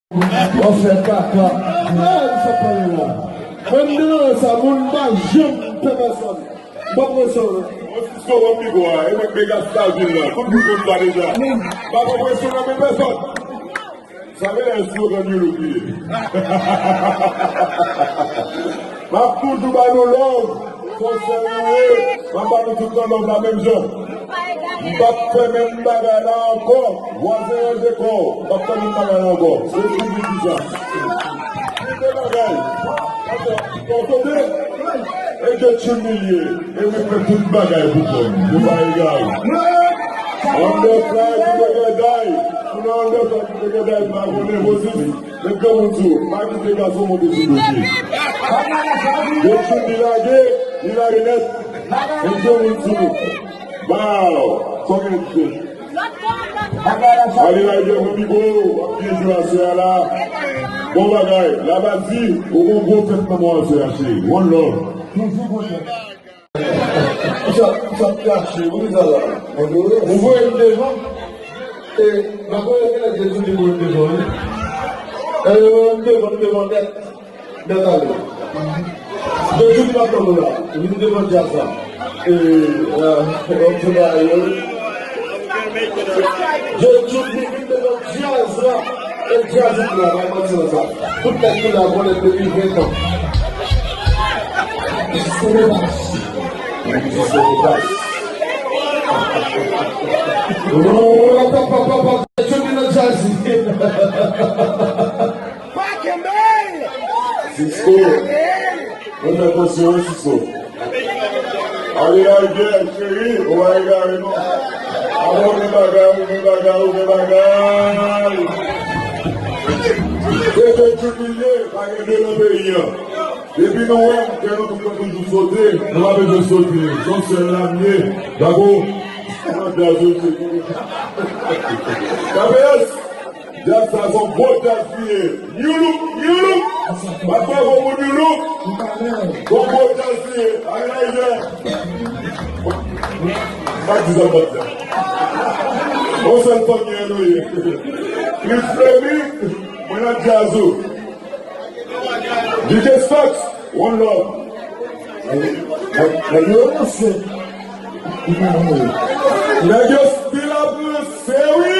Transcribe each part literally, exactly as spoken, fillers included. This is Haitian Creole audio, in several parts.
W ap fè kaka. Hey, sa pale la. Mwen m nan sa, moun pa janm fè pèsòn. M p ap pran sa w la. Mwen Cisco ban m mikwo a, e mwen k megastar vil la. Tout moun konn sa deja. M pa pran presyon nan men pèsòn. Sa genlè slogan New Look li ye. M ap toujou ba nou love. Fò sèl nou ye. M ap ba nou tout tan love la menm jan. M p ap fè menm bagay la ankò. Vwazen ranje kò w. M p ap fè menm bagay la ankò. Se fini deja. Kite bagay. Bon kote. E Dye tchoul li ye. E mwen fè tout bagay pou kò m. Nou pa egal. Anbèt la, kite gèday. Moun anbèt la, kite gèday. M pa konnen pozisyon. Met granmoun sou ou, pa kite gason monte sou dosye. Dechou li lage, li lage nèt. Met granmoun sou ou. Baw, fòk envite. Ale la, Rivyè pran mikwo, w ap byen jwe aswè a la. Bon bagay, Labazi, ou gon gwo fèt nan mwa aswè a, cheri. One love. Toujou gon fèt. Sa, sa krache, wi, sa la. Ou voye m devan. E, m pa konnen kilè Jezi di voye m devan, wi. E, m devan, m devan nèt. Nèt ale. Jezi di m ap tann ou la. Vin devan djaz la. E, e, m ap fè bagay yo, wi. Jezi di vin devan djaz la. E djaz la, bay manti nan sa. Tout nèg ki la konnen depi ven tan. Jezi se le bas. Jezi se le bas. Rapapapapa, Jezi nan djaz. Cisco. Mwen fè konsyon, wi, Cisco. Ale la, Rivyè, cheri, ou pa egare, non. Avan ou gen bagay, ou gen bagay, ou gen bagay. Se te tchoul li ye, pa gen de nan peyi a. Depi nou wè m, kè nou tout konn toujou sote, nou pa bezwen sote. Se yon sèl la m ye. Dakò? Mwen djaz yo se tou. K P S! Djaz sa se yon gwo djaz li ye. New Look, New Look. Bat bravo pou New Look. Yon gwo djaz li ye. Ayi, ayi, jè. Pa di sa, pa di sa. On sèl fanmi an nou ye. Chris Fleming, mwen nan djaz ou. D J Stax, one love. Nèg yo ranse. Nèg yo still ap ranse, wi.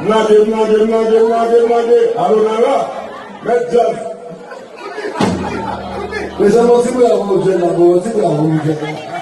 M lage, m lage, m lage, m lage, m lage. Alo, Nara, mèt djaz. Mezanmi, yon ti bravo pou jèn nan, bon, yon ti bravo pou jèn nan.